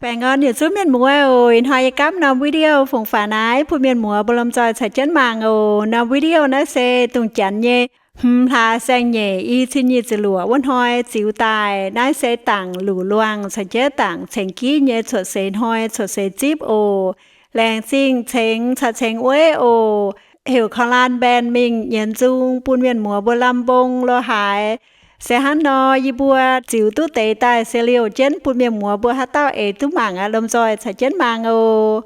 Baengh orn yietc zungv mienh muoz oc. Ih hnoi yie gapv norm video fungx faaux naaiv bun mienh muoz mbuo lomh nzoih caux jienv mangc oc. Norm video naaiv se dongh janx nyei hmz hlaax saeng-nyeic i cin nyic ziepc luoqc wuov hnoi ziux daaih. Naaiv se dangc luc luangh caux jienv dangc cengx giv nyei cuotv seix hnoi cuotv seix zipv oc. Laengz zingh cengx caux cengx weiv oc. Heuc korv-laan mbaen mingh nyienz nzung bun mienh muoz mbuo lamh mbong lo haaix. Se hnangv nor yie mbuo ziux duqv deix daaih se liouh jienv bun mienh muoz mbuo haaix dauh eix duqv mangc aqv. Lomh nzoih caux jienv mangc oc.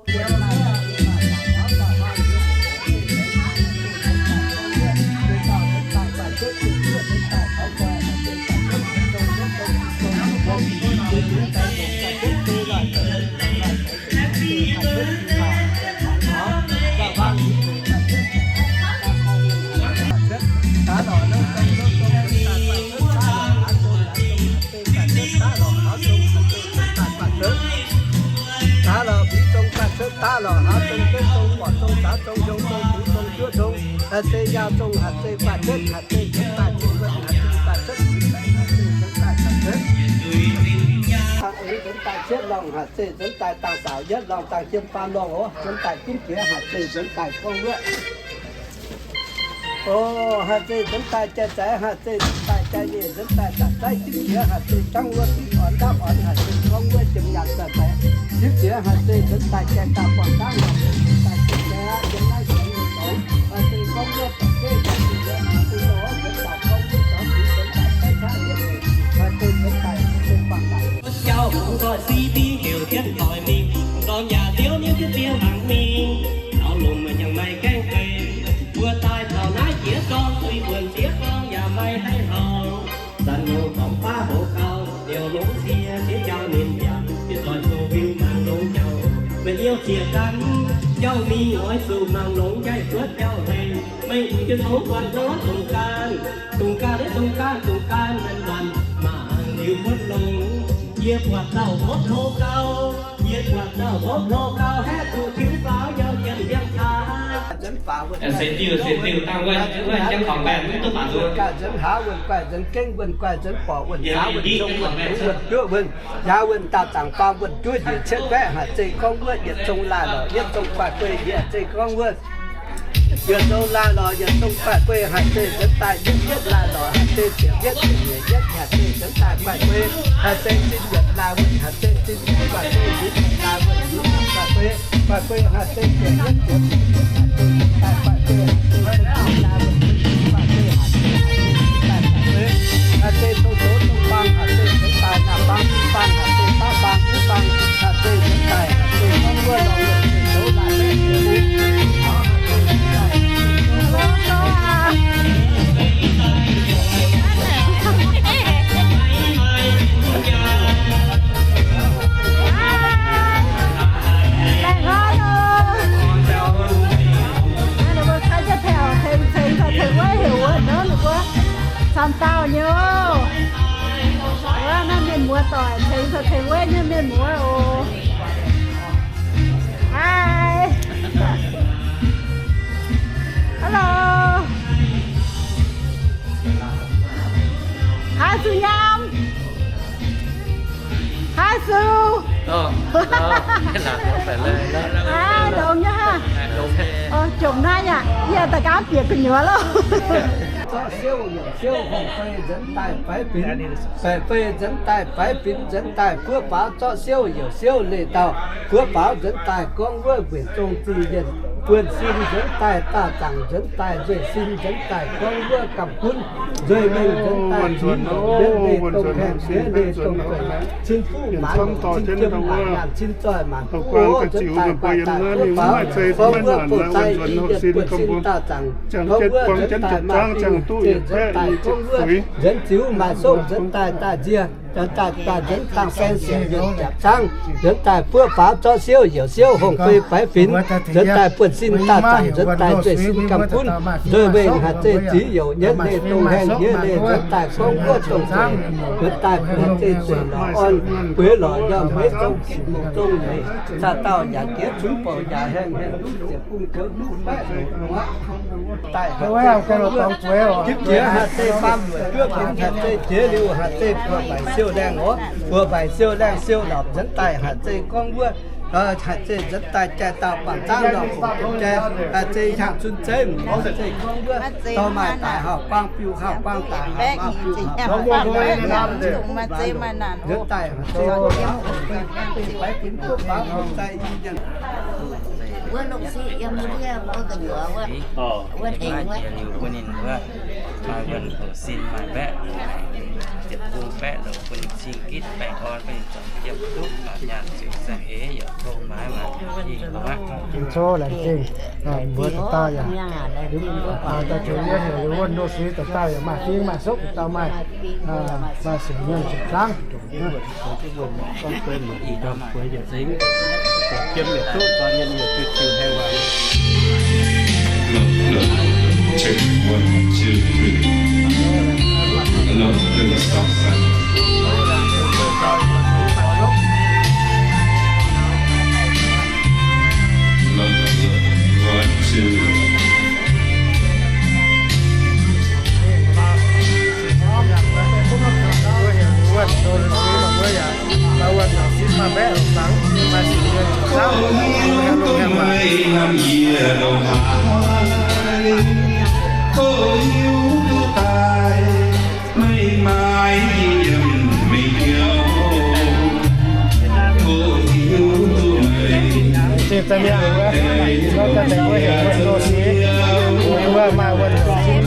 Daav lorqc, mbiv zong, faah cuotv daav lorqc, hlaax zong, jienv zong, borqc zong, zaux zong, njong zong, bungx zong, juov zong, haih se yaauh zong, haih se faah cuotv, haih se nzuonx daaih cing wuonh, haih se faah cuotv, haih se nzuonx daaih faah cuotv. Nzuonx daaih cietv lorngh, haih se nzuonx daaih dangh saauc yietv lorngh, dangh jiem faam lorngh oc, nzuonx daaih ginv jiex, haih se nzuonx daaih gorngv wuov. O, haih se nzuonx daaih jai zaix, haih se nzuonx daaih jai nyeic, nzuonx daaih daaih zaiv ginv jiex, haih se jangv wuov biv orn ndaauv orn, haih se gorngv wuov jiem nyaanh zaih zaix ginv jiex, haih se nzuonx daaih jai daaih buangh dangv, haih se nzuonx daaih jai jai aqv, yiem naaiv jiex nyei dorngx, haih se gorngv wuov baeqc zeiv, haih se nzuonx daaih gorngv wuov zorngx biz, nzuonx daaih jai jaav nyei, haih se nzuonx daaih haih se buangh dangv. Jauv hungh doic si biv heuc jienv doic mingh, dorn yaac liouv niouv jienv ziex hnaangx mingh. Taux lomc meih jangx maaih gaengh fei, mbuo daaih taux naaiv jiex dorn, zuiz wuonc ziex dorn yaac maaih haih hlorngx. Zanc nouh dorngx baav houx gau, liouh longx cie ziex jauv ninh yaac, bieqc doic zoux biux mangc longx jauv. Meih liouh ziex gan, jauv mingh oix zuqc mangc longx njaih cuotv jauv hlen. Meih jiex tongx guanh hnangv dongh gaanh, dongh gaanh, dongh gaanh, dongh gaanh, manh manh mangc liuz muotv longx. Yie buatc dauh hopv hlo gau, yie buatc dauh hopv hlo gau, haeqv zuqc tiux faaux yauh jienv ndiangx taax. Seix diuh, seix diuh dangh wuov, wuov jienv korngx baeqc mv duqv faaux nzuonx. Gaaih nzuonx haaz wuonh, guaih nzuonx gengh wuonh, guaih nzuonx borqc wuonh, caav wuonh, zong wuonh, duqv wuonh, juov wuonh, njaaux wuonh, daauh zaangc faam wuonh, juov njiec cietv baeqv, haih zeiz gorngv wuov yietc zong laaih lorqc, yietv zong guaih guei, yietc zeiz gorngv wuov yietc zong laaih lorqc, yietc zong guaih guei, haih zeiz nzuonx daaih yietv yietv laaih lorqc, haih zeiz ziepc yietv, ziepc nyeic yietv, haih zeiz nzuonx daaih guaih guei, haih zeiz zinh yietc laaih wuonh, haih zeiz zinh guaih guei, zinh laaih wuonh, zinh guaih guei, guaih guei, haih zeiz ziepc yietv, ziepc nyeic yietv, haih zeiz nzuonx daaih guaih guei, haih zeiz zinh laaih wuonh, zinh guaih guei, haih zeiz nzuonx daaih guaih guei. Haih zeiz zong zoux zong baang, haih zeiz nzuonx daaih naaiv baang, i baang, haih zeiz baav baang, wuov baang, haih zeiz nzuonx daaih, haih zeiz gorngv wuov lorngh wuonh, zoux laaih baeqv. Ninh mbuo camv dauh nyei oc. Wuov naaiv mienh muoz doic tengx taux tengx wuov nyei mienh muoz oc. Hi. Hello. Hi, Suu Nham. Hi, Suu. Aa, longx nyei haic. Jomc naaiv yaac, yie daaih gaamv bieqc gu'nyuoz loh. Zorqv siouv youc siouv, hungh fei nzuonx daaih faix binx, faix fei nzuonx daaih faix binx, nzuonx daaih buov faaux. Zorqv siouv youc siouv leih dauh buov faaux nzuonx daaih gorngv wuov mbueic zong zingh yienc, buonv-sin nzuonx daaih daauh zaangc, nzuonx daaih nzueic sin, nzuonx daaih gorngv wuov gamh gunv nzueic mengh, nzuonx daaih nzuonx yietv leih dongh haengh, yietv leih dongh gueic, cin fuqv maanc longc, cin jiem maanc nyaanh, cin zoih maanc buv, nzuonx daaih guaax daaih buov faaux, gorngv wuov bouh zai i yienc buonv-sin daauh zaangc, gorngv wuov nzuonx daaih maaih bingh zeih, nzuonx daaih gorngv wuov nzuonx ziux maaih sopv, nzuonx daaih daaih nzie, nzuonx daaih daaih nzuonx dangh saeng siec yienc jaax zaangv, nzuonx daaih buov faaux. Zorqv siouv youc siouv, hungh fei faix binx, nzuonx daaih buonv-sin daauh zaangc, nzuonx daaih nzueic sin gamh gunv nzueic mengh, haih zeiz ziux youc yietv leih dongh haengh, yietv leih nzuonx daaih gorngv wuov dongh zueic, nzuonx daaih haih zeiz zueic lorz orn, bueix lorz njormh, hmeiv zong zipv mouc zong nyeic, caa dauh yaac jiex cunx bouc yaac haengh, haengh duqv ziepc bung kouv duqv baeqv longc daaih haih zeiz gorngv wuov jipv jiex haih zeiz faam luoqc juov binx, haih zeiz jiex liuz haih zeiz buoqc maic siou Siou laengh oc, mbuo mbaix siou laengh siou lorqc, nzuonx daaih haic zeiz gorngv wuov, haic zeiz nzuonx daaih jaaix dauh bangc zaangv lorqc, jaaix zeiz hnyangx zunv zeiv, haic zeiz gorngv wuov, dorh maaih daic hauh buang biux, hauh buang daic hauh buang biux, nzuonx daaih haic zeiz Wuov longc siqv yiem ndiev wuov gu'nyuoz wuov, wuov tengx wuov. Maaih wuonh houc sin maaih mbaeqv, ziepc bung baeqv longc bun cing gitv baengh orn bun zorc jiemv duqv nyaanh ziouc saeng-eix yaac tong maaiz maaih yingh longx aqv. Ging-Sou laengz zingh, mbuo dauh dauh yaac, dauh dauh tengx yie heuc wuonh ndoh suiv dauh dauh yaac maaih fing maaih sopv dauh maaih, maaih siec nyuonh ziepc zangv. Check one, two, three. Hello, hello, stop sign. Hello, hello, one, two. Zinh daaih mienh wuov, wuov daaih deix wuov heuc wuonh ndoh suiv, wuov maaih wuonh ndoh suiv.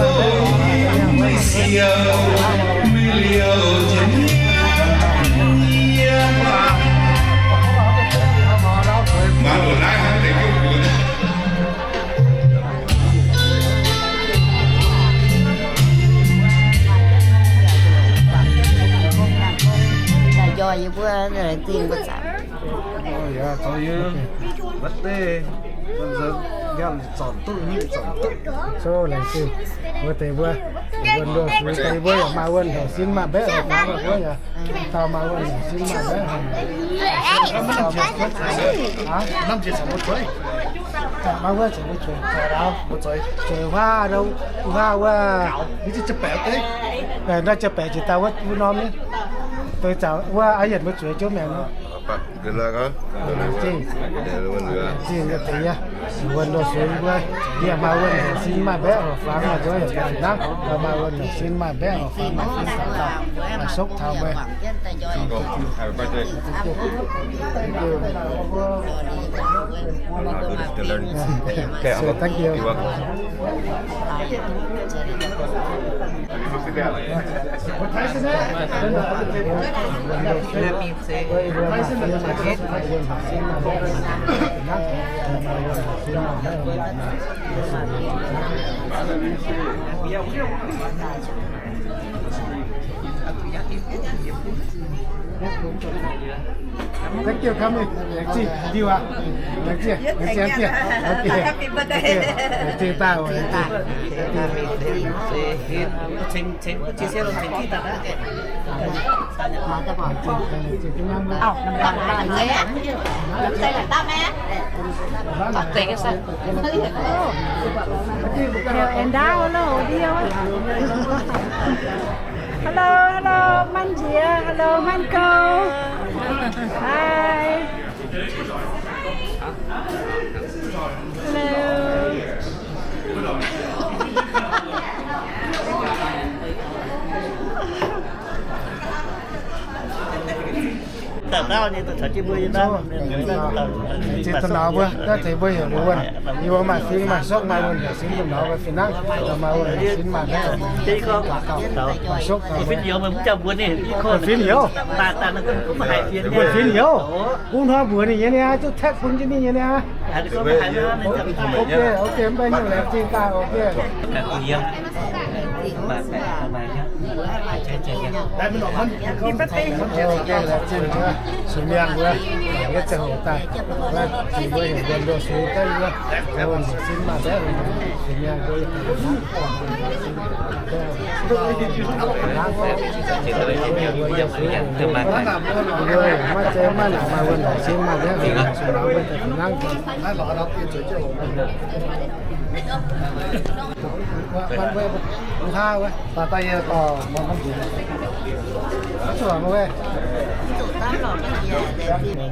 Njoih yie mbuo zingh mbuo zanc. Zoux yie wuov deix, nzunc nziaamv zornc duqv, nyiemv zornc duqv. Sou laengz zingh mbuo deix mbuo, wuonh ndoh suiv deix mbuo yaac maaih wuonh heuc sin maaih mbaeqv heuc fangx mbuo yaac. Dauh maaih wuonh heuc sin maaih mbaeqv heuc. Hnamv jiex caux mbuo zueiz. Maiv wuov caux mbuo zueiz. Zueiz huaav, huaav wuov. Naaiv jiex baeqc jiex daaih wuov norm nyei. Deix zaux wuov a'yietc mbuo zueiz jienv mi'aqv nor. Zingh, zingh deix yie, wuonh ndoh suiv mbuo, yie maaih wuonh heuc sin maaih mbaeqv heuc fangx maaih zueiz yaac fih hnangv. Maaih wuonh heuc sin maaih mbaeqv heuc fangx maaih fih hnangv. Sopv taux meih. Say thank you. Thank you coming. Laengz zingh, diuh aqv. Laengz zingh, laengz zingh, laengz zingh. Happy birthday. Laengz zingh daaih, laengz zingh. Hello, and hello, hello, Manh Njiec, hello, Manh Kou. Hi. Hello. Zinh da'naux mbuo, da'deix mbuo heuc mbuo wuonh, yie mbuo maaih fing maaih sopv maaih wuonh heuc sin da'naux mbuo fih hnangv, maaih wuonh heuc sin maaih mbaeqv, maaih sopv maaih wuonh. Fin heuc, wuonh fin heuc, gunv hnoi mbuox ninh nyei niaa, zuqc taeqv bun jienv ninh nyei niaa. Ok, ok, mv baac nyungc laengz zingh daaih, ok. Sueih miangh wuov, yietv ziangh hoc daaih, wuov, mbuo heuc wuonh ndoh suiv daaih wuov, wuonh heuc sin maaih mbaeqv, sueih miangh mbuo yietc Maiv zeiz maiv nangc maaih wuonh heuc sin maaih mbaeqv, sueih miangh mbuo yietc fih hnangv.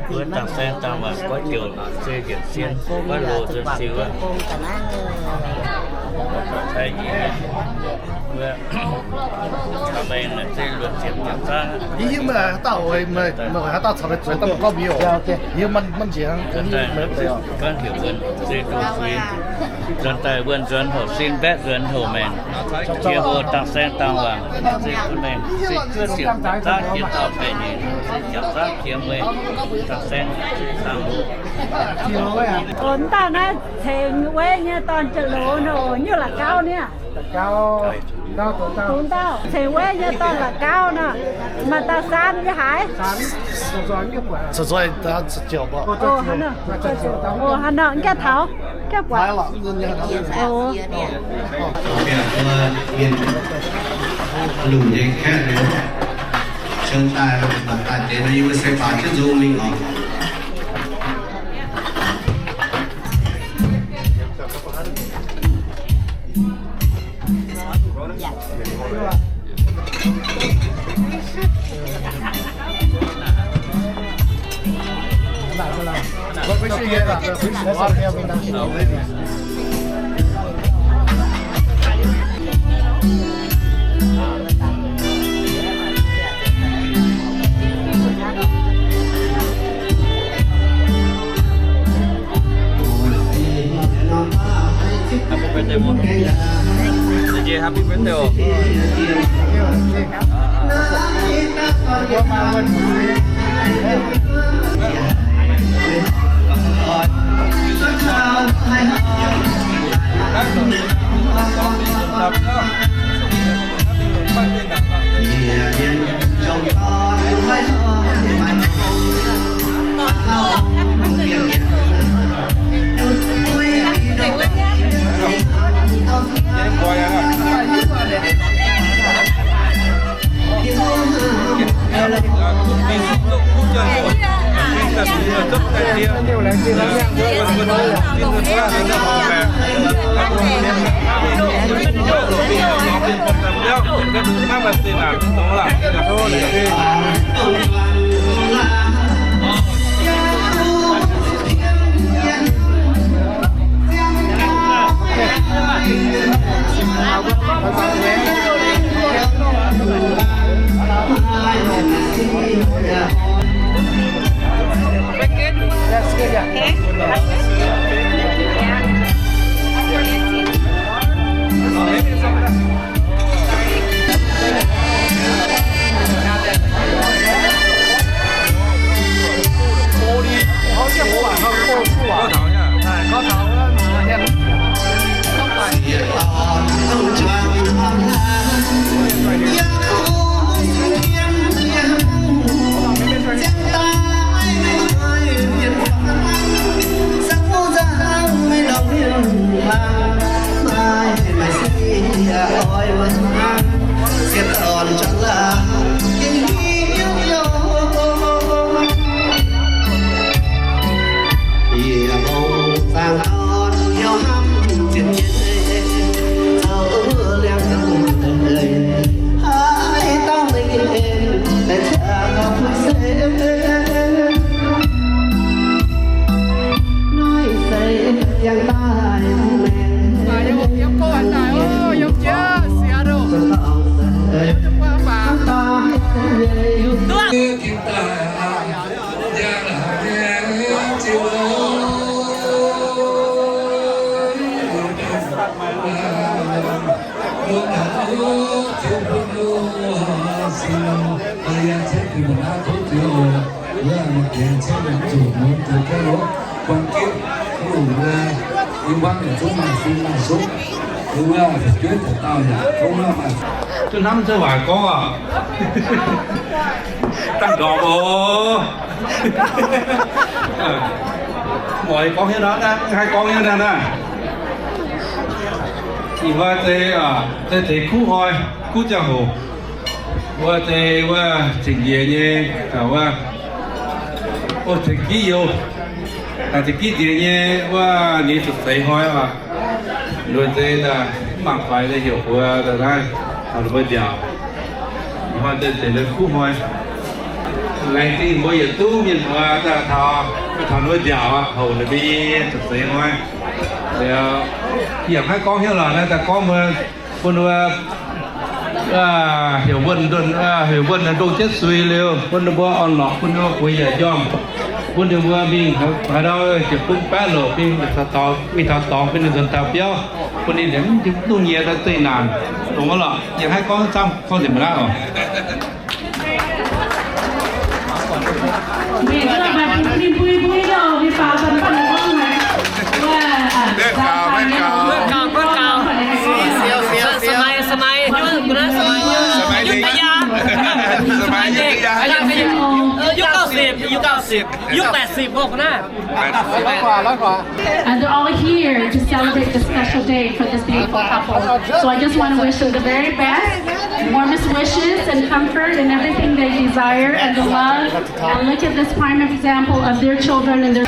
Wuov dangh saengv dangh waangc goiv jouc se njiec sien, goiv loz nzuonx siu aqv. Taaih njiec wuov, caux mengh naaic se luonx ziepc njiec zaangv. Yie meih haaix dauh, meih haaix dauh caux meih zueiz daaih mangc gorngv mbiuz oc. Yie maiv njiec hnangv. Nzuonx daaih wuonh se duqv fui. Nzuonx daaih wuonh nzuonx hoc sin mbaeqv nzuonx hoc maengc. Jiex hoc dangh saengv dangh waangc se duqv mengh se zuov ziepc zaangv jiex dauh baeqc nyeic, se ziepc zaangv jiex mueiz, dangh saengv dangh waangc. Ov, dauh naaiv cingx Weiv nyei dorn Jiex-Loz nor, nyuv la'gauv niaa. Dungx dauh cingx Weiv nyei dorn la'gauv nor, maaih dauh Saan yie haiz. Hnangv nor, gaav taux, gaav buatc. Mienh lungh nyei kaeqv liuz, cien daaih, daaih deix nor yie mbuo se baac jienv nzung mingh oc. Happy birthday, Mom. Happy birthday. Duqv hnamv zengv waac gorngv oc. Dangh ndorpc oc. Moic gorngv hietv nor, haih gorngv hietv nor naaiv. Ih wuov deix, deix kuv hnoi, kuv ziangh hoc. Wuov deix wuov cing-njiec nyei, wuov, o, cing-giv youz, cing-giv nziez nyei wuov ninh zuqc seix hnoi oc. Luonx deix mv mangc faix deix heuc mbuo daaih naaiv, mbuo mbiaauc. Deix leiz kuv hnoi, laengz zingh mbuo yietc zungv mienh muoz daaih taux, taux wuov nziaauc aqv, houc ninh mbuo nyei za'eix hnoi. Liuz, yie mv haih gorngv hnyouv lorqc naaiv, daaih gorngv mbuo, bun ninh mbuo heuc wuonh, heuc wuonh ndongh jienv suix liuz, bun ninh mbuo orn-lorqc, bun ninh mbuo bueix yietc njormh, bun ninh mbuo mingh haaix ndau ziepc bun baeqv loc, mingh taux dorngx, mingh taux dorngx bun ninh nzuonx taux biauv, bun ninh mv duqv nyiex daaih zeqc naanc. Dongh wuov lorqc, yie mv haih gorngv camv, gorngv nzengc mbuo naaiv oc. สมัย สมัย ยุค ยุค ยุค ยุค ยุคเก้าสิบ ยุคเก้าสิบ ยุคแปดสิบ พวกนั้น And they're all here to celebrate this special day for this beautiful couple. So I just want to wish them the very best, warmest wishes and comfort and everything they desire and the love. And look at this prime example of their children and their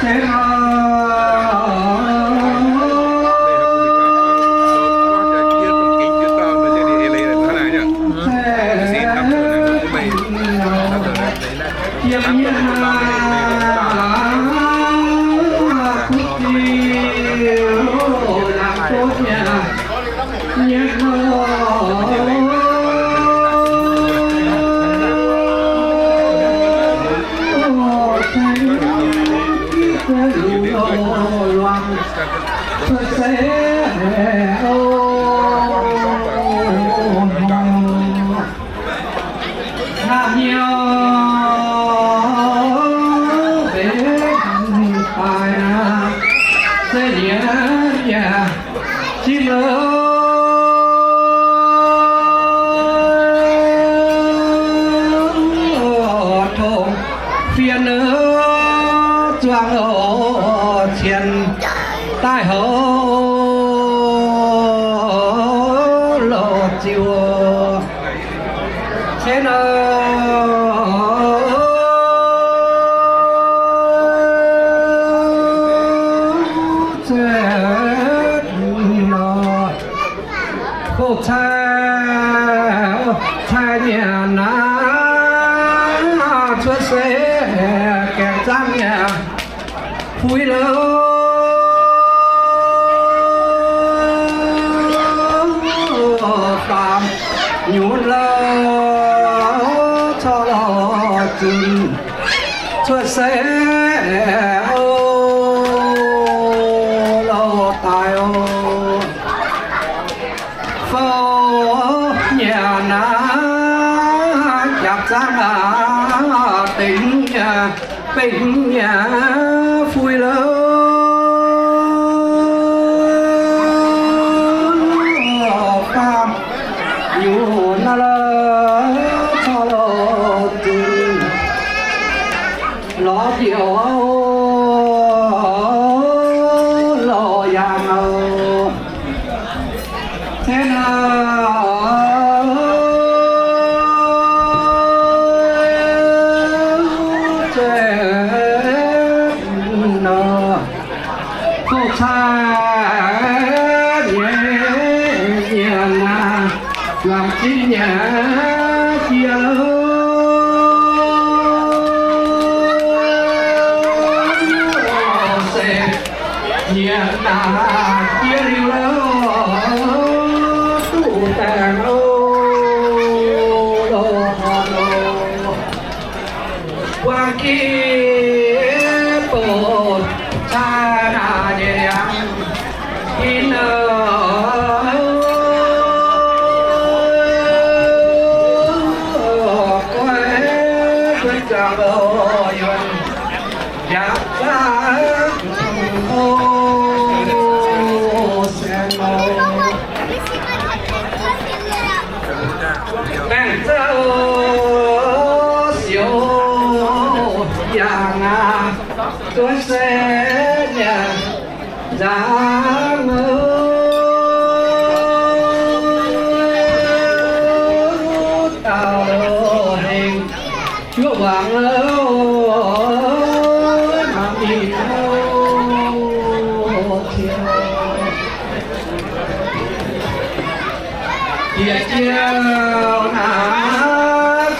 Yietc jienv naaiv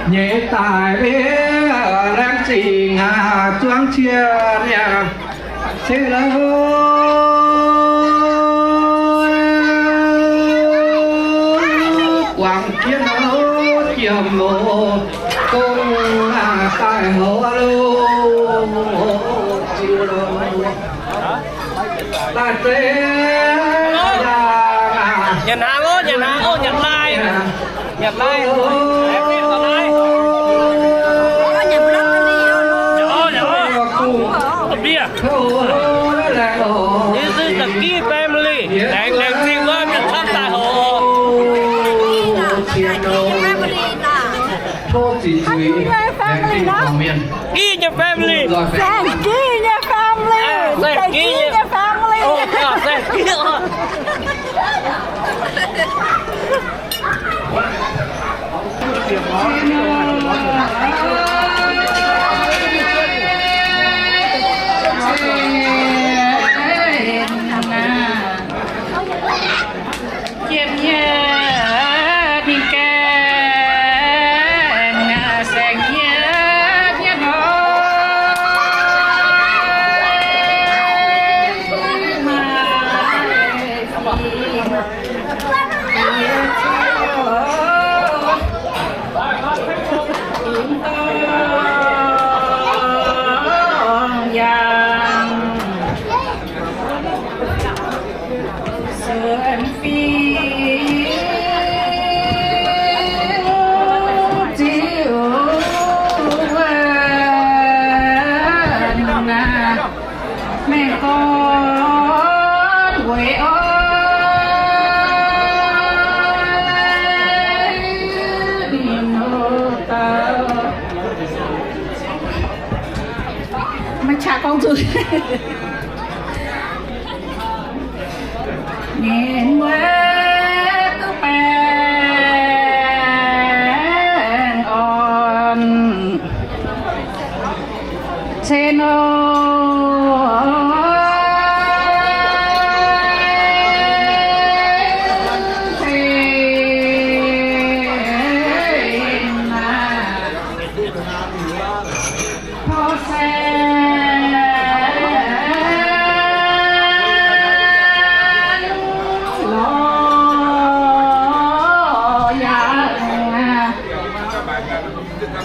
Nyei daaih mbiauz laengz zingh zuangx cie mi'aqv. Guangc jienv jiemh loz, dongh daaih houz loz, ziux loz. Nyanc hnaangx oc, nyanc hnaangx oc, nyanc lai. Nyanc lai. This is the Ki family. Laengz, laengz zingh wuov mienh camv daaih hoc. Ki nyei family. Saeng Ki nyei family. Saeng Ki nyei family. Jiem nyei mingh gaengh, saeng nyei mienh nor. Maiv qaqv gorngv zuqc. Ninh mbuo duqv baengh orn cen nor.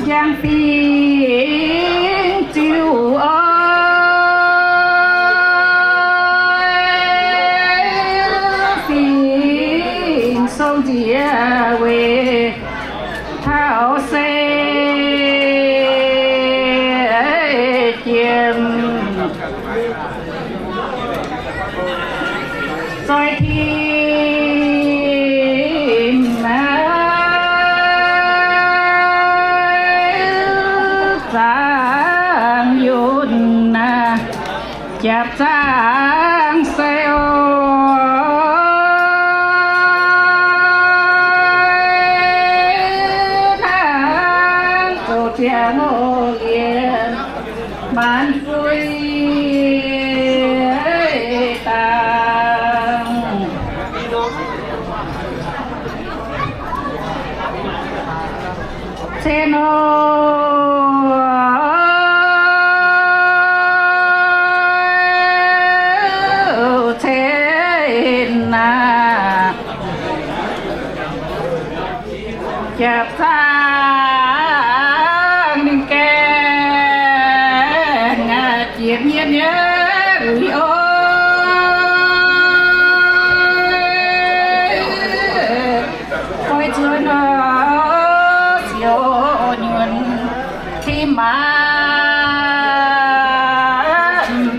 Njang fingx ziux oix, fingx song nziex weic taux se jiem. Zoih tim naaiv zaangc yunh naaiv, japc zaangc se oc. Hnangv zoux ziangx oc, liemh maanc fuix dangh. Cen oc, cen naaiv. Jaav zaangv ninh gaengh jiex mienh nyei uix oc. Koi zuov nor siou nyuonh tim maanc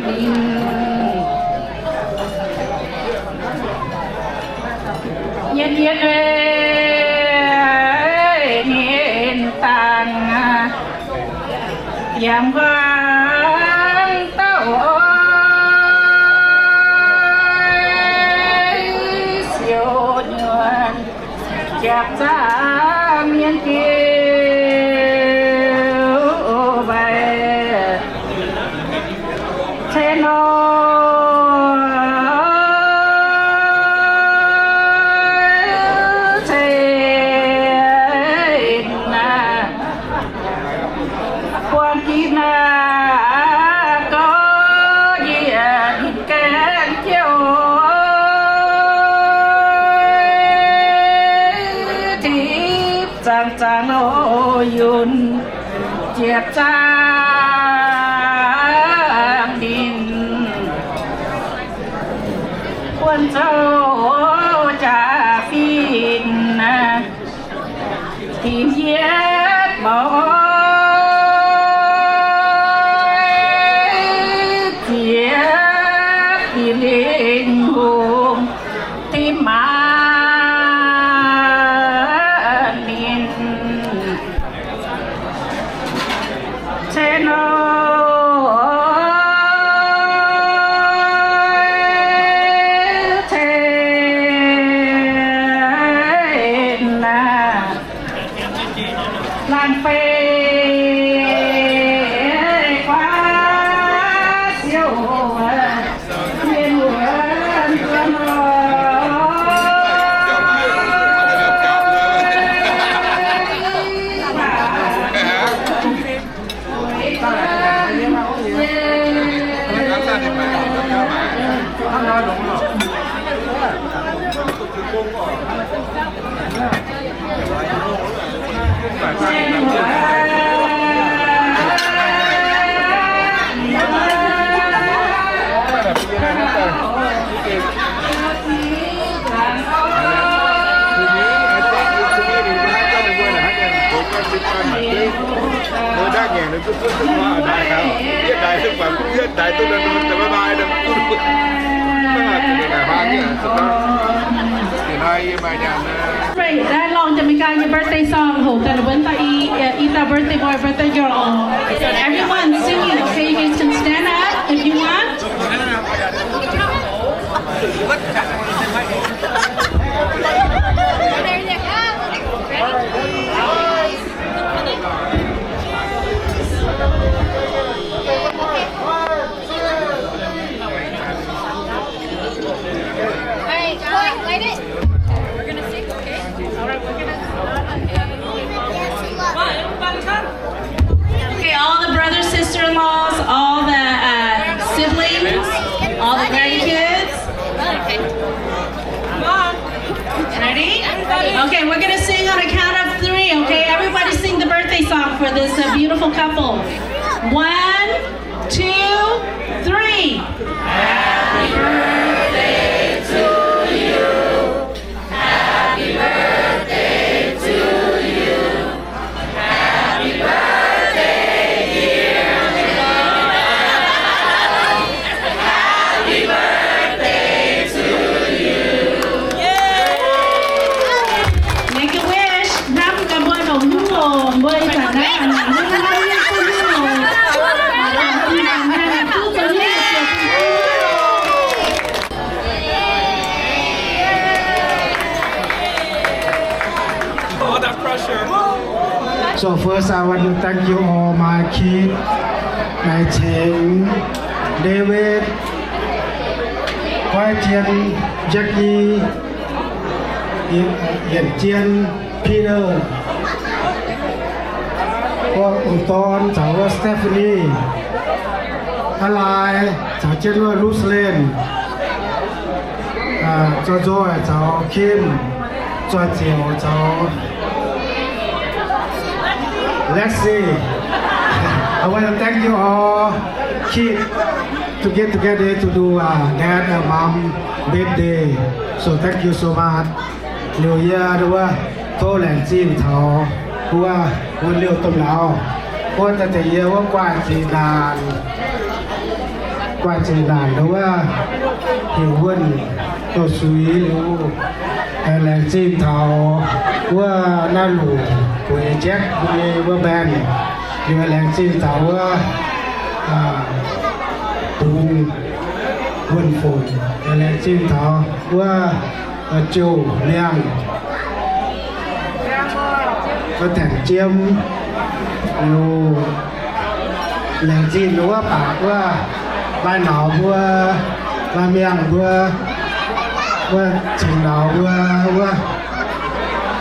ninh. Mienh mienh nyei, ninh dangh yaac mbuangz dauh oix siou nyuonh jaav zaangv mienh diuh mbaih. Cen nor, cen naaic, buangh jiex naaic gorx yie ninh gaengh jouh tipv zaangc zaangc nor yunh jiex zaangc ninh. Buonv zouv jaax fih naaic, dingc yietv maux oix ziex dinh lingh hungh tim maanc ninh. Cen nor, cen naaic, laanh fei guaav siou mienh wuonv nor. Right, that long Jamaica your birthday song, hoc daaih mbuo daaih i, i dauh birthday boy, birthday girl oc. Everyone singing, okay? You guys can stand up if you want. All right, go ahead, light it. We're gonna sing, okay? All right, we're gonna. Come on, everybody, come. Okay, all the brothers, sister-in-laws, all the, uh, siblings, all the grandkids. Come on. Ready? Okay, we're gonna sing on a count of three, okay? Everybody sing the birthday song for this, uh, beautiful couple. One, two, three. Make a wish. Hnamv gaax mbuo ndongc hnyouv oc. Mbuo ih zanc naaiv hnamv gaax mbuo ndongc hnyouv oc. So first, I want to thank you all, my kid, my Cheng, David, Guai Tien, Jackie, Yietc Zien, Peter, wuov ong dorn caux wuov Stephanie, aa lai caux jienv wuov Luslin, zoih nzoih caux Kim, zoih ziouc caux Let's see. I want to thank you all. Keep to get together to do uh, dad and mom birthday. So thank you so much. Liuz yie wuov tov laengz zingh taux wuov wuov liouh domh nauz, wuov daaih tengx yie wuov guanh zinh ndaangc, guanh zinh ndaangc wuov heuc wuonh doz-suix liuz, laengz zingh taux wuov naaiv lungc bueix Jack nyei wuov band, liuz laengz zingh taux wuov bungx wuonh func, laengz zingh taux wuov jouh miangh, wuov Tengx Jiem, liuz laengz zingh wuov baac wuov lai nauz mbuo, lai miangh mbuo, wuov cingx nauz mbuo, wuov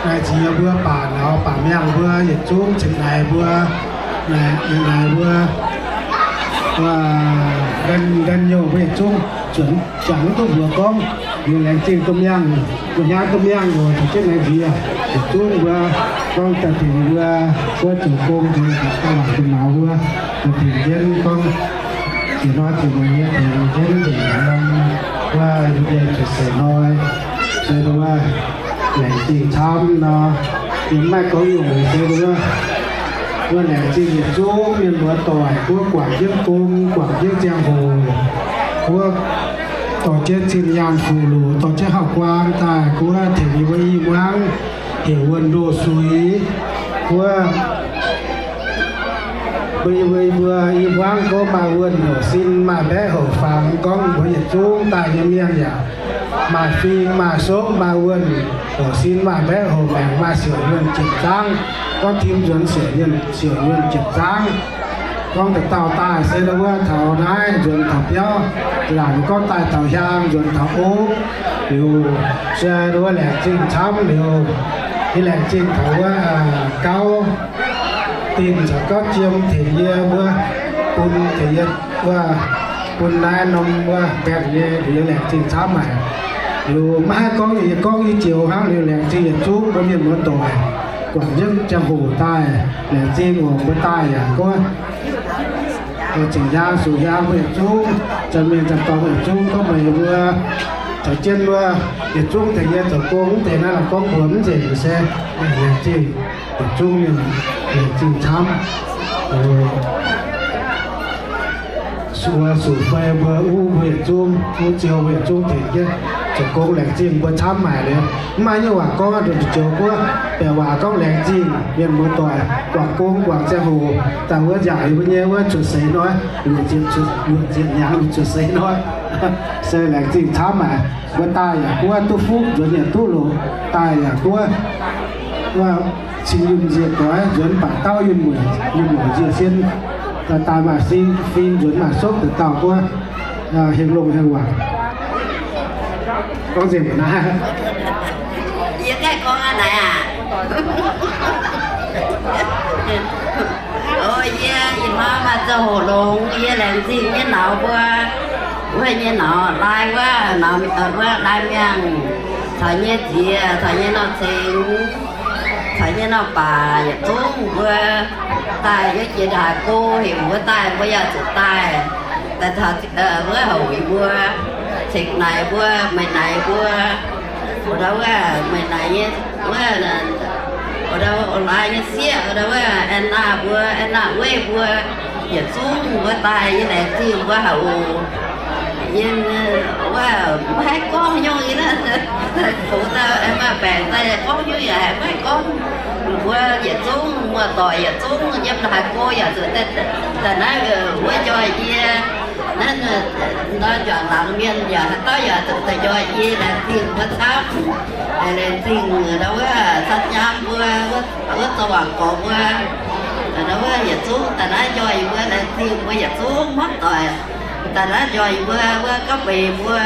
naaic ziex mbuo baac nauz baac miangh mbuo yietc zungv, cingx naaic mbuo, naaic mbuo, wuov ndien nyouh mbuo yietc zungv, zunc jangx duqv mbuox gorngv liuz laengz zingh duqv miangh, mbuo hnyangx duqv miangh oc, caux jienv naaic nziex yietc zungv mbuo gorngv daaih tengx mbuo, wuov zoux gong nzengc daaih waac domh nauz mbuo, daaih tengx jienv gorngv jiex hnoi ziepc mueiz nyei tengx jienv nzengc norm wuov yie cuotv seix hnoi, se wuov laengz zingh camv nor, yie mv maaih gorngv nyungc se wuov, wuov laengz zingh yietc zungv mienh muoz doic, wuov guangc jienv gong, guangc jienv ziangh hoc, wuov dorh jienv zinh nyaanh fuqv-luqc, dorh jienv hauv-guaang daaih, wuov tengx yie mbuo i hmuangv heuc wuonh ndoh suix, wuov mbuo, mbuo i hmuangv gorngv maaih wuonh houc sin, maaih mbaeqv houc fangx, gorngv mbuo yietc zungv daaih nyei mienh yaac maaih fing maaih sopv, maaih wuonh houc sin, maaih mbaeqv houc maengc, maaih siouc yuonh jiepc zaangv, gorngv tim nzuonx siouc yuonh, siouc yuonh jiepc zaangv. Gorngv da'dauh daaih se wuov taux naaiv nzuonx taux biauv, laangc gorngv daaih taux hiaang nzuonx taux ov, liuz se wuov laengz zingh camv liuz, yie laengz zingh taux wuov gauv Dinh caux gauv Jiem tengx yie mbuo bun, tengx yie wuov bun naaiv norm wuov mbaeqc nyei, liuz laengz zingh camv haic. Liuz maiv haih gorngv, yie gorngv i joux hnangv, liuz laengz zingh yietc zungv mbuo mienh muoz doic guangc jienv ziangh hoc daaih, laengz zingh oc. Mbuo daaih yaac gorngv zingc hiaang sux hiaang mbuo yietc zungv, zanc mienh zanc dorngx yietc zungv gorngv meih mbuo caux jienv wuov yietc zungv tengx yie zoux gong mv deix naaiv la'gorngv mbuox mv nzengc se laengz zingh yietc zungv mienh, laengz zingh camv. Sux, sux fei mbuo, uv mbuo yietc zungv, uv ziou mbuo yietc zungv tengx jienv zoux gong, laengz zingh mbuo camv haic liuz. Mv maaih nyungc waac gorngv, nduqc joux guoqv baeqc waac gorngv laengz zingh mienh muoz doic guangc gong guangc ziangh hoc daaih wuov nziaauc yie mbuo nyei wuov cuotv seix hnoi, luoqc ziepc, luoqc ziepc hnyangx cuotv seix hnoi se laengz zingh camv haic. Mbuo daaih yaac guoqv duqv fuqv, nzuonx yaac duqv loqc, daaih yaac guoqv, wuov cing yunh nziec doix, nzuonx baac dauh yunh mueic, yunh mueic nziec sien, daaih maaih fing, fing nzuonx maaih sopv deix dauh guoqv heng longh heng waac. Gorngv nzengc mbuo naaiv. Yie gaengh gorngv aqv naaic aac. O, yie ih hnoi maaih ziangh hoc longx, yie laengz zingh nyei nauz mbuo, wuov nyei nauz lai wuov, nauz, wuov lai miangh, caux nyei nziex, caux nyei nor cengx, caux nyei nor baac yietc zungv mbuo daaih yiem jiex haaix go heuc mbuo daaih, mbuo yaac zuqc daaih. Daaih taux wuov houc mbuo cengx naaic mbuo, meih naaic mbuo, wuov meih naaic nyei, wuov, wuov lai nyei sieqv, wuov Anna mbuo, Anna Weiv mbuo, yietc zungv mbuo daaih yie laengz zingh mbuo haic oc. Yie wuov maiv haih gorngv nyungc, yie douz daaih maaih baengc daaih gorngv nyungc yaac maiv haih gorngv. Mbuo yietc zungv muoz-doic yietc zungv yiem haaix go yaac zuqc daaih naaiv wuov njoih yie. Naaiv ndau juangc laangz mienh yaac haaix dauh yaac zuqc daaih njoih yie, laengz zingh mbuo camv. Laengz zingh ndau wuov Caan Nyaam mbuo, wuov Zong Waac Gorx mbuo, ndau wuov yietc zungv daaih naaiv njoih yie mbuo, laengz zingh mbuo yietc zungv muoz-doic daaih naaiv njoih yie mbuo, wuov gauh mbeix mbuo,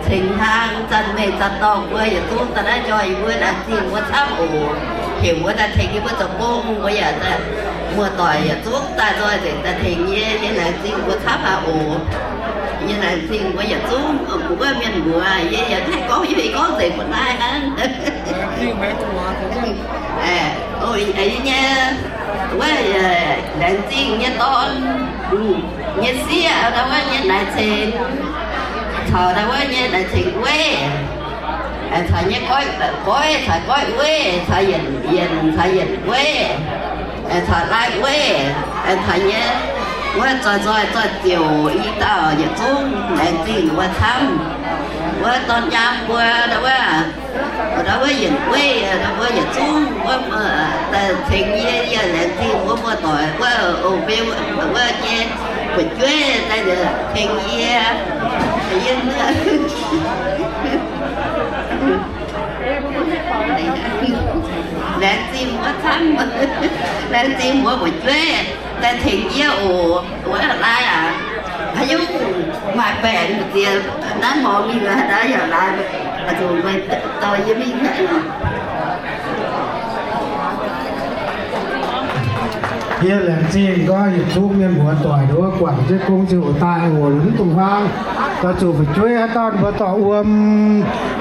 cingx hlang zanc mengh zanc dorngh mbuo yietc zungv daaih naaiv njoih yie mbuo, laengz zingh mbuo camv oc. Heuc mbuo daaih tengx yie mbuo zoux gong, mbuo yaac muoz-doic yietc zungv daaih nzoih nzengc daaih tengx yie, yie laengz zingh mbuo camv haic oc. Yie laengz zingh mbuo yietc zungv, mbuo mienh muoz, yie yaac haih gorngv, yie gorngv nzengc mbuo naaiv hnangv. Eix nyei, wuov, laengz zingh nyei dorn, nyei sieqv, ndau wuov nyei naaic ceng, caux ndau wuov nyei naaic ceng weiv, caux nyei goiv, goiv caux goiv weiv, caux yienc, yienc caux yienc weiv, caux lai weiv, caux nyei wuov zoih nzoih zoih ziouc i dauh yietc zungv laengz zingh wuov camv. Wuov dorn nyaam mbuo ndau wuov, ndau wuov yienc weiv, ndau wuov yietc zungv wuov, daaih tengx yie, yie laengz zingh wuov muoz-doic wuov, o, beu wuov nyei fu'jueiv daaih tengx yie, yie laengz zingh wuov camv, laengz zingh wuov fu'jueiv daaih tengx yie oc. Wuov lai aac, haaix nyungc maaih baengc ziex naaiv morz mingh, haaix dauh yaac laaix, zuqc meih dorh yie mingh. Yie laengz zingh gorngv yietc zungv mienh muoz-doic nduov guangc jienv gong ziouc daaih oc, mv dungx hmuangv. Daaih zuqc fu'jueiv haaix dauh mbuo dorh wuom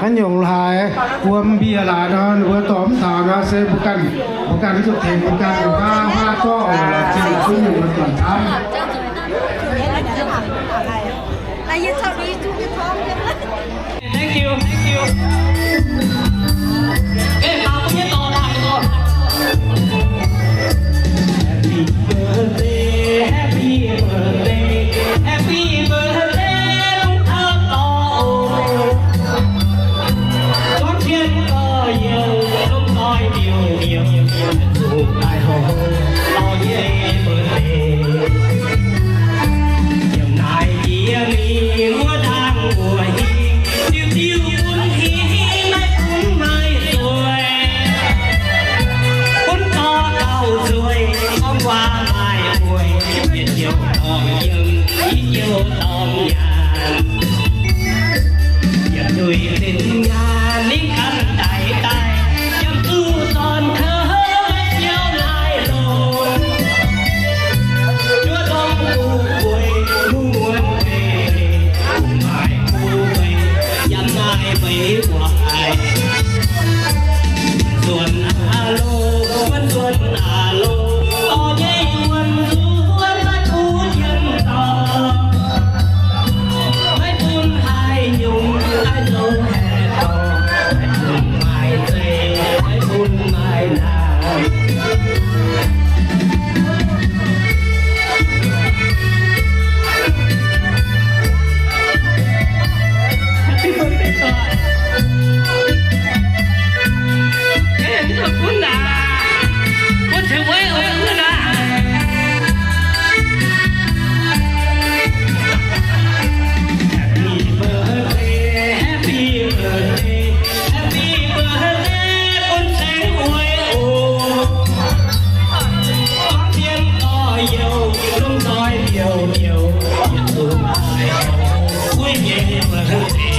haaix nyungc haaix, wuom mbiec laaix nor, mbuo dorh mv taux nor se mbuo ganh, mbuo ganh zuqc tengx mbuo ganh huaav huaav zorqv oc. Laengz zingh yietc zungv mienh muoz-doic camv. Thank you, thank you. Happy birthday, happy birthday, happy birthday, mbuo taux dorc oc. Gorngv jienv gorx-youz lomh nzoih ndiuh ndiuh, zuqc daaih hoc lorz nyei birthday. Yiem naaiv jiex mingh wuov ndaangc wuov hingh, diuh diuh bun hingh maiv bun maaih zueih. Bun dorh gauh nzueic, gorngv waac maaih bueix, yietc joux dorngx yiem, i joux dorngx nyaanh. Yietc duih zinh nyaanh ninh ganh daic daaih, yiem zuqc zorn kouv maiv ziouc naaiv longx. Nduov dongh guv gueix, mungv muonz beiv, maaih guv beiv, yaac maaih beiv waaic. Nzuonx aav loh, wuov nzuonx aav loh, dorh nyei wuonh nzuonx maiv duqv yiem dorngx. Maiv bun haaix nyungc daaih zoux haaix dorngx, maiv bun maaih zeiz, maiv bun maaih naanc. Happy birthday, happy birthday, happy birthday, bun saeng uix oc. Gorngv jienv gorx-youz, lomh nzoih ndiuh ndiuh, yietc zungv daaih hoc wuov nyei birthday.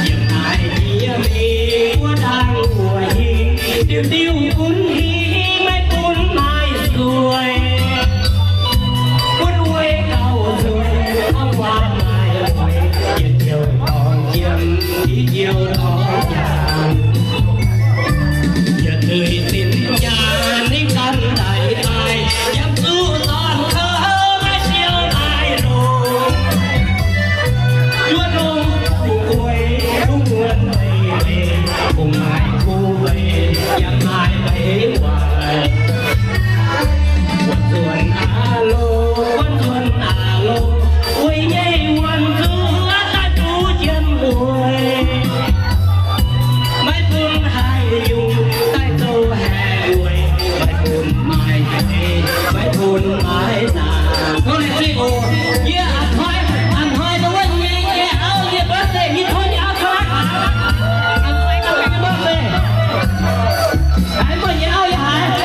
Yiem naaiv jiex mingh wuov ndaangc wuov hingh, diuh diuh bun hingh maiv bun maaih zueih. Bun wuov gauh nzueic, gorngv waac maaih bueix, yietc joux dorngx yiem, i joux dorngx nyaanh. Yietc duih zinh nyaanh ninh ganh daic daaih, yiem zuqc zorn kouv maiv ziouc naaiv longx. Nduov dongh guv gueix, mungv muonz beiv beiv, kungx maaih guv beiv, yaac maaih beiv waaic. Wuov nzuonx aav loh, wuov nzuonx aav loh, wuov nyei wuonh nzuonx daaih duqv jien mueiz. Maiv bun haaix nyungc daaih zoux haaix wueic, maiv bun maaih zeiz, maiv bun maaih naanc. Gorngv laengz zingh oc. Yie a'hnoi, a'hnoi dongh wuov nyei, nyei auv, yie birthday, yie tov nyei auv caux aqv. A'hnoi dongh wuov nyei birthday. Haiz mbuo nyei auv yie haiz.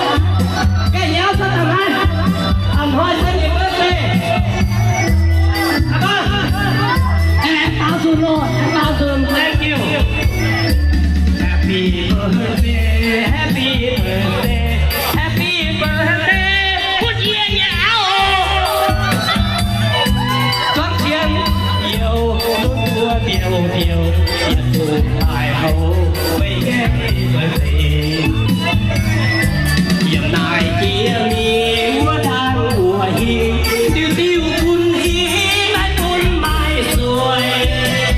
Yiem naaiv jiex mingh wuov ndaangc wuov hingh, diuh diuh bun hingh naaiv bun maaih zueiz,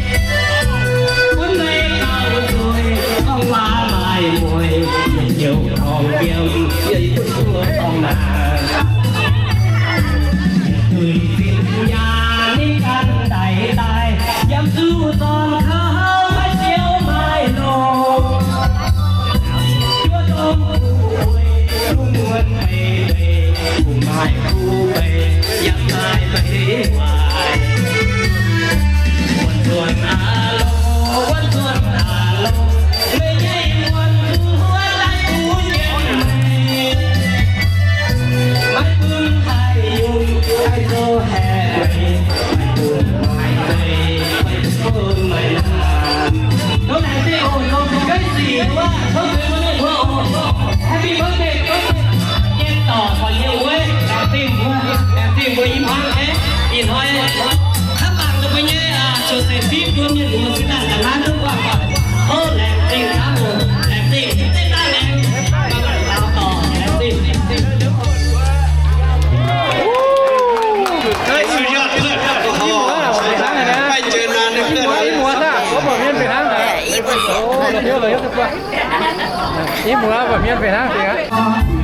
bun meih gauh zueiz, gorngv waac maaih mueiz, yietc joux torngv yiem, yietc butv zuov torngv naaic. Duih fin-nyaanh ninh ganh daic daaih, yiem zuqc zornc kouv maiv ziouc maaih longc. Juov domh kuv bueix, lungh muonz beiv beiv, kuv maaih kuv beiv, yaac maaih beiv waaic. Wuonh nzuonx aav longx, wuonh nzuonx aav longx, meih nyei wuonh zuqc huotv daaih kuv jienv meih. Maiv gunv haih yungh, haih zoux haeqv meih, maiv gunv maaih zeiv, maiv gunv maaih naamh. Tov laengz zingh oc, zoux fu'jueiv sic wuov, tov zuiz mbuo mienh mbuo oc. Happy birthday, birthday. Jienv dorc caux yie wuov, laengz zingh mbuo, laengz zingh mbuo i hmuangv aeqv, ih hnoi hnamv mangc ninh mbuo nyei, aa, cuotv seix fim mbuo mienh mbuo fih daaih ga'naaiv duqv guangc. Tov laengz zingh hnamv oc, laengz zingh, zinh daaih laengz, mangc laengz daaux dorc, laengz zingh. Su'yuoqc hnangv naaiv, maiv jiex naaiv ninh hnangv naaiv. Ih muoz mbuo mienh fih hnangv dingc aqv.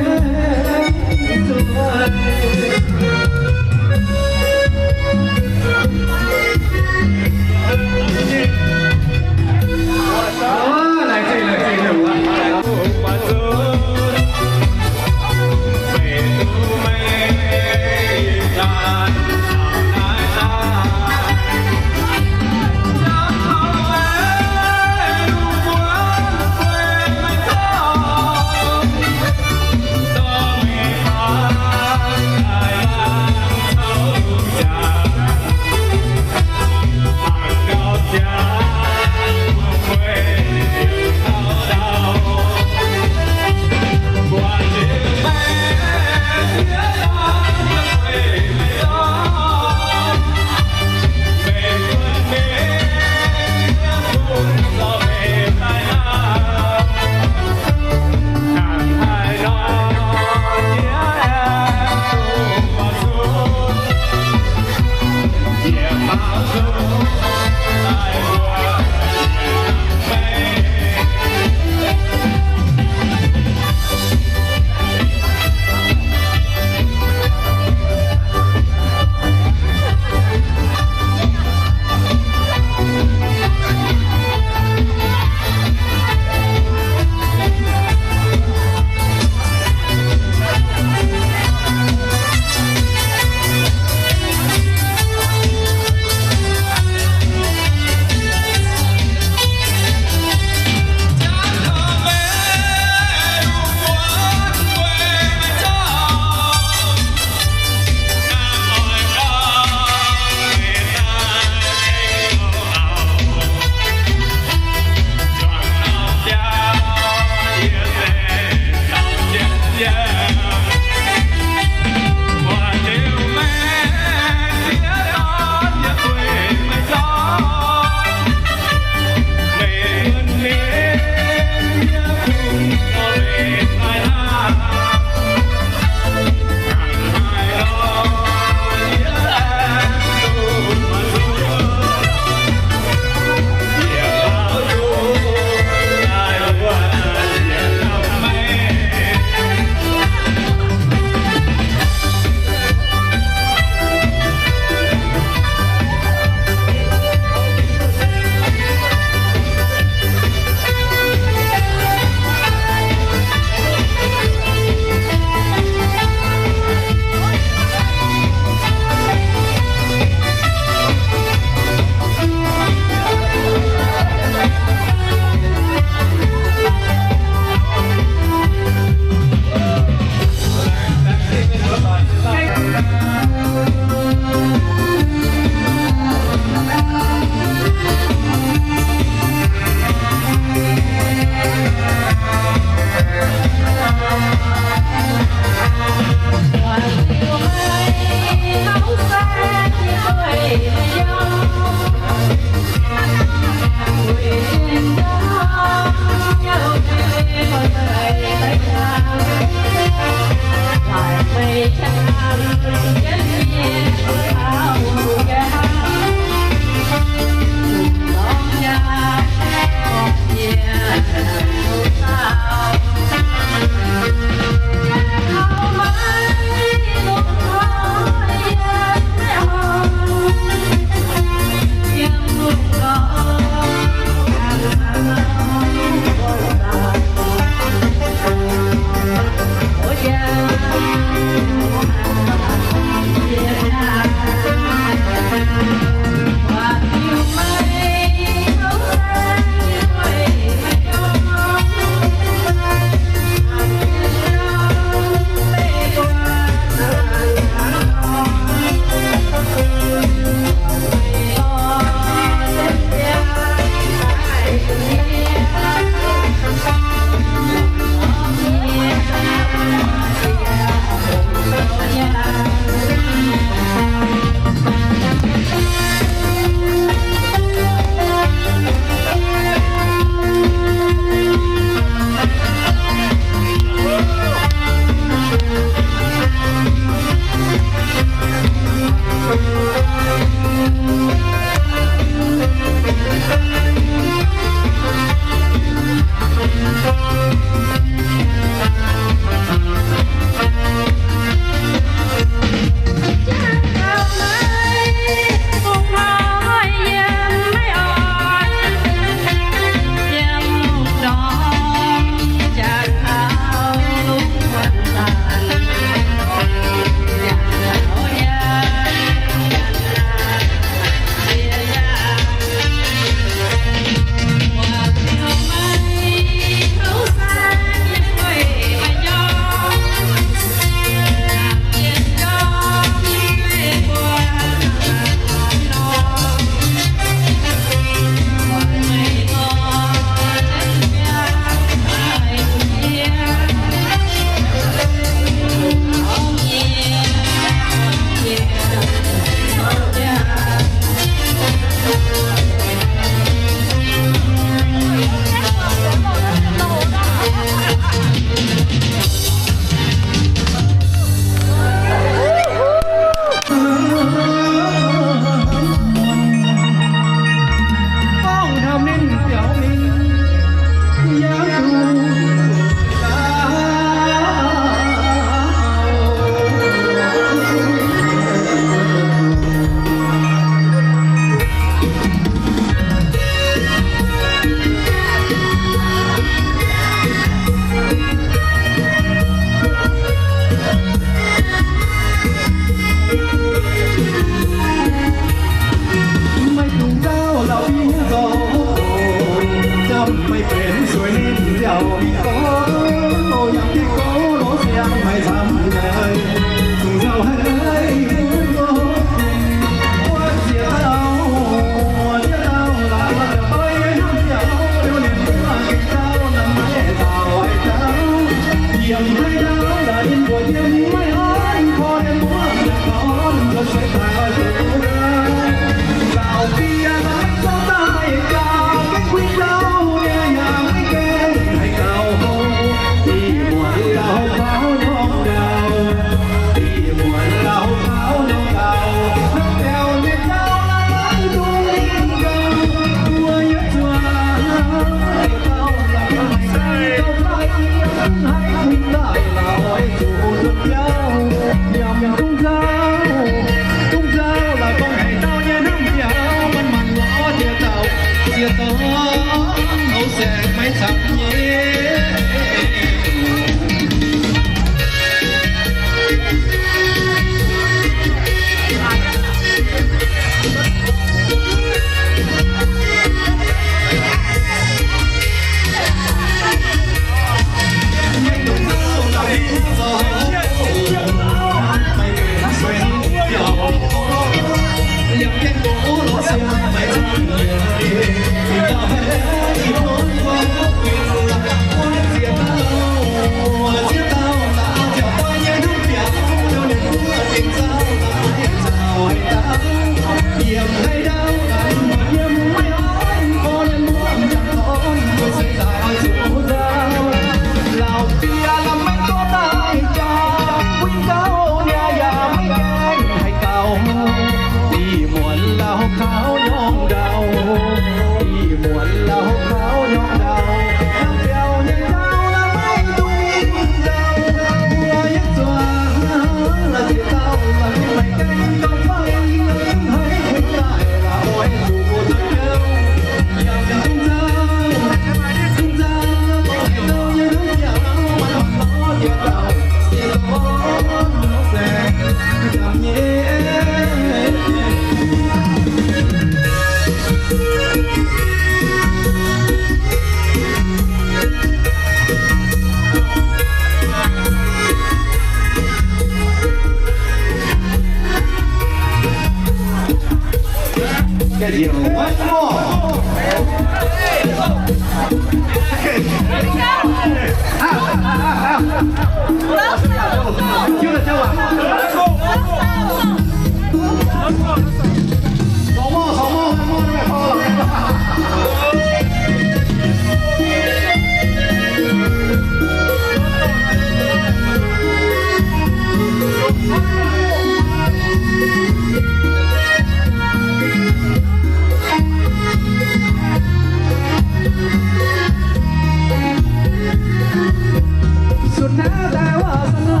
สุดแท้แต่วาสนา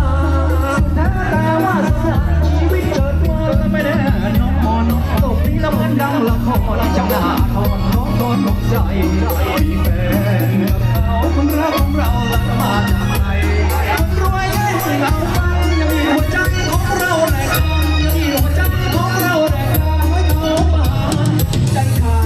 สุดแท้แต่วาสนา ชีวิตเกิดมาไม่แน่นอน โลกนี้ละเหมือนดังละคร ช่างน่าทรมานของคนใจ มีแฟนกับเขา คนรักของเราละมาจากไหน คนรวยแย่งเอาไป ยังมีหัวใจของเราแหละ ยังมีหัวใจของเราแหละ ไว้เขาบ้าง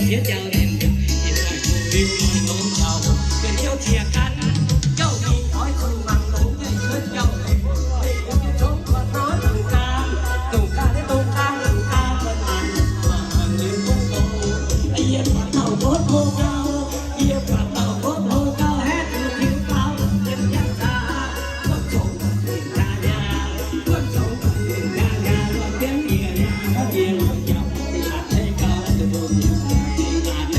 Fiev jauv-limc, ih hnoi kungx liuz norm longx jauv, benx jouv ziex gan, jouv mingh oix zuqc mangc longx nyei cuotv jauv-limc. Zungv buatc nor dongh ganh, dongh ganh, dongh ganh, dongh ganh, mangc liuz gorngv, yie buatc dauh mbopv hlo gau, yie buatc dauh mbopv hlo gau, haeqv zuqc tiux faaux yiem jangx zaqc, buonv congx buonv zinh jaa-nya, buonv congx buonv zinh jaa-nya, lorz jienv yie, yie lorz jauv, yie latc ceix gau, zuqc dongh yie latc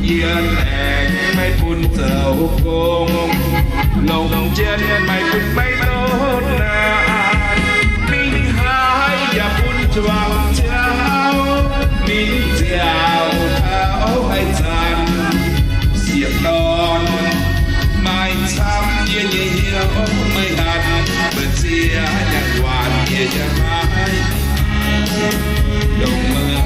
Yie laengz maiv bun zoux gong, longc jienv maiv bun maiv ndortv naanc. Mingh haaix yaac bun juangc jauv, mingh nziaauc taux haaix zanc, siepv dorn maaih camv yie nyei hnyouv maiv hatc, mbu'ziex nyanc waanc yie yaac maiv dongh meih.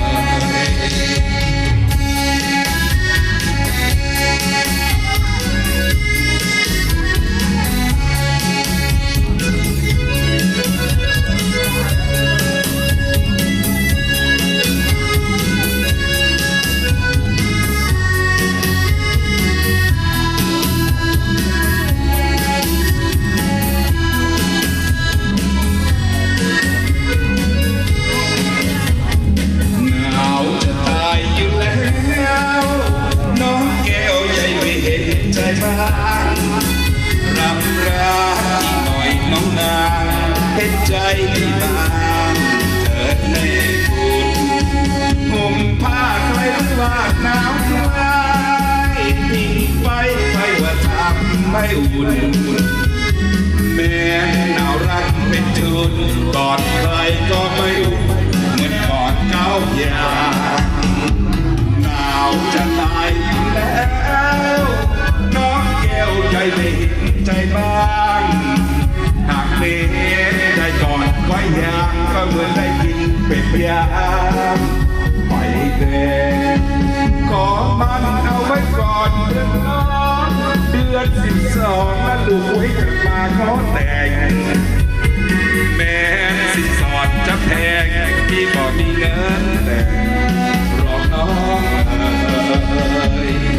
Ngaux jaax daaih yiu laauv, norm gaeqv yaac maiv henv jaaix maanc. Rapv-rapv ih noic norm naang, henv jaaix ih maanc deix naaiv bun. Hungh baac fai luv waac naamv naaiv, mingh fai fai wuov camv maiv unc. Maengx nauz ranc benx junc, gorn fai gorngv maiv unc, muonc gorn gauh yaac nauz jaax daaih lauh. Norm gaeqv yaac maiv henv jaaix maanc, hangc maiv henv jaaix gorn goiv hiaangx, goiv muonc daaih ginv benx biaav. Maiv deix gorx maanc auv maiv gorn mbuo norm, เดือนสิบสอง naaiv lungh wuov jaax maah gorngv deix, maengx sin sortc japv paeng, mingh gorqv mingh nqenv deix lorqc norm eix.